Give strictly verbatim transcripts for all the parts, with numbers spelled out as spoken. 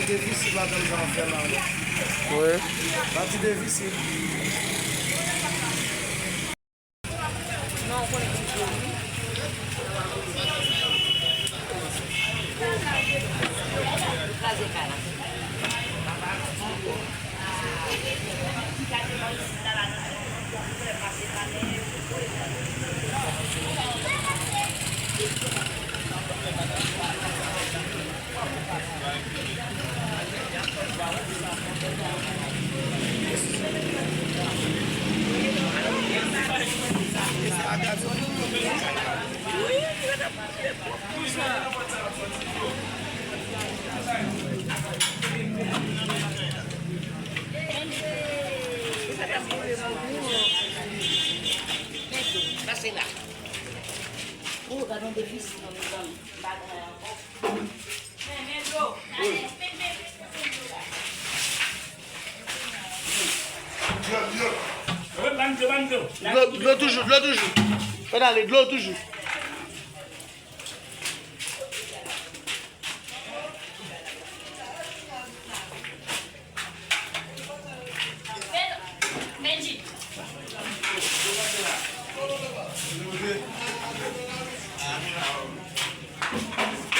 Difisil pa janm sa ap fè la non. Wi. Pati difisil. Pase la. Ou gade yon defisi nan mezanmi. Dlo, dlo toujou, dlo toujou. Fè n ale, dlo toujou.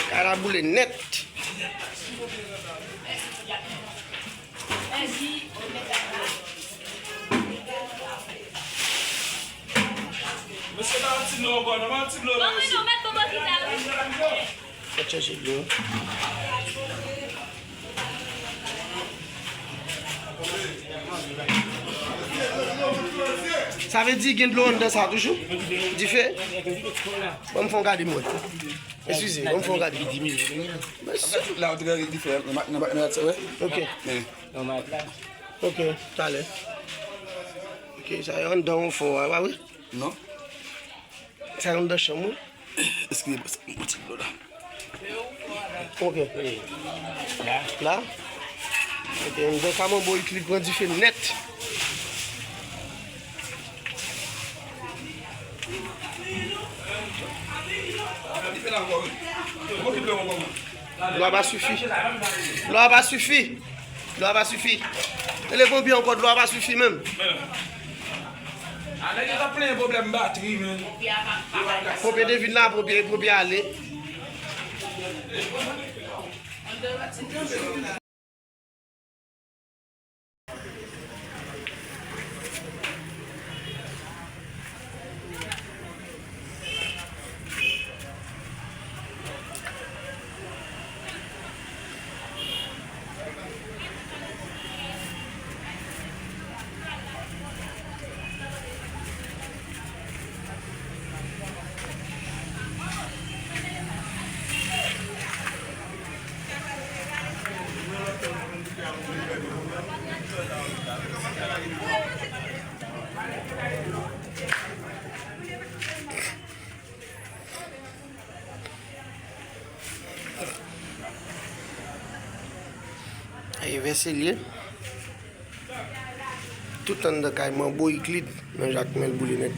Kay la boule nèt. Mesye, pa yon ti dlo ankò, non, pa yon ti dlo, non, mesye. Fè chèche dlo. Sa vle di gen dlo anndan sa toujou? Dife? Ban m fè yon gade m wè. Eskize, ban m fè yon gade. Mesye. La, ou te gade dife nan, nan, nan, wè? Ok. Ok, talè. Ok, sa yo anndan yon fon, a, pa vre? Non. Sa yo anndan chanm, wi. Eskize, yon ti dlo la. Ok. La? Ok, anndan ka manbo Euclide pran dife nèt. Dife la ankò, wi. Bon, ki dlo ankò, mwen? Dlo a pa sifi. Dlo a pa sifi. Dlo a pa sifi. Rele ponpye ankò, dlo a pa sifi menm. A, nèg yo t ap plenyen pwoblèm batri, men. Ponpye te vin la, ponpye, ponpye ale. Ay, vèse l ye. Tout anndan kay manbo Euclide nan Jakmèl boule nèt.